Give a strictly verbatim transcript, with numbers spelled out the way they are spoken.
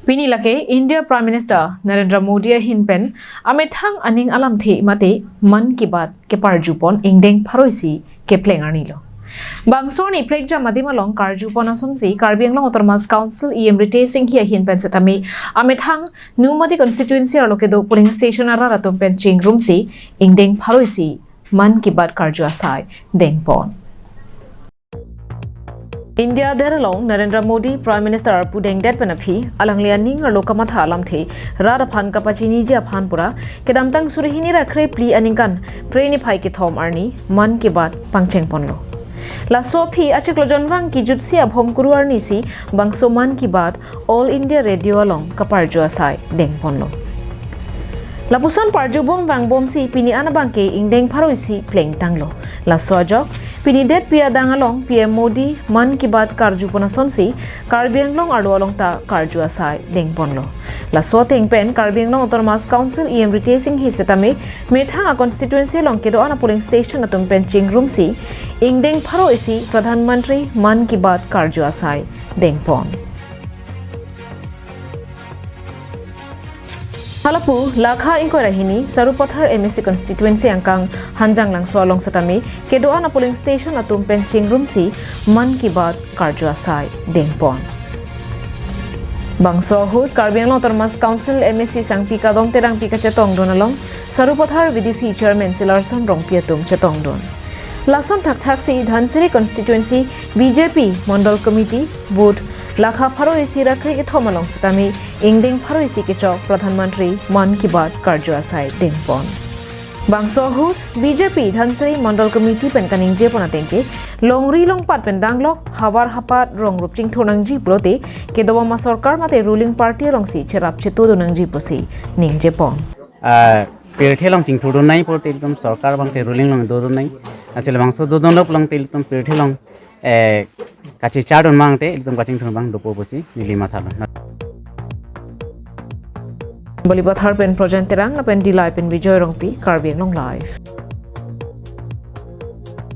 Pini lake India Prime Minister Narendra Modi ahin pen amethang aning alamthe mate Mann Ki Baat keparjupon ingdeng pharo isi kepleng arni lo. Bangso arni prekjam adim along karjupon asonsi Karbi Anglong Autonomous Council E M Ritesh Enghi ahin pen setame amethang Nomati constituency arlo kedo polling station arat atum pen chingrumsi ingdeng pharo isi Mann Ki Baat karju asai dengpon. India adet along Narendra Modi Prime Minister arpu dengdet pen aphi alangli aning arlo kamatha alamthe rat aphan kapachiniji aphan pura kedamtang suri hini ra kre phli aningkan phre niphai kethom arni Mann Ki Baat pangchengponlo. Laso aphi achiklo jonvang kijutsi abhom kuru arnisi bangso Mann Ki Baat All India Radio along kaparju asai dengponlo. Lapuson parjubom vangbomsi pini an abangke ingdeng pharo isi plengtanglo. Laso ajok pini detpi adang along P M Modi Mann Ki Baat karjupon asonsi Karbi Anglong arlo along ta karju asai dengponlo. Laso ateng pen Karbi Anglong Autonomous Council E M Ritesh Enghi setame methang a constituency along kedo-an a polling station atum pen chingrumsi ingdeng pharo isi Pradhan Mantri Mann Ki Baat karju asai dengpon. Halapu lakha ingkoi ra hini Sarupathar M A C constituency angkang Hanjanglangso along setame kedo-an a polling station atum pen chingrumsi Mann Ki Baat karju asai dengpon. Bangso ahut Karbi Anglong Autonomous Council M A C Sangpi Kadom Terangpi kachetongdun along Sarupathar V D C Chairman Silarson Rongpi atum chetongdun. Lason thakthaksi Dhansiri constituency B J P Mondol Committee booth lakha pharo isi ra kre kethom along setame ingdeng pharo isi kechok Pradhan Mantri Mann Ki Baat karju asai dengpon. Bangso ahut B J P Dhansiri Mondol Committee pen kaningjepon atengke longri longpat pen danglok havar hapat rong rup chingthur nangji pulote kedobom a sorkar mate ruling party alongsi cherap chetudun nangji pusi ningjepon. Ah, pirthe along chingthurdun nai pulote ilitum sorkar abangke ruling along dodun nai. Asile bangso dodunlo pulote ilitum pirthe along, eh, kachechardun mangte ilitum kachingthur abang dopo pusi neli mathalo. Balipathar pen Projen Terang lapen Dillai pen Bijoy Rongpi, Karbi Anglong Live.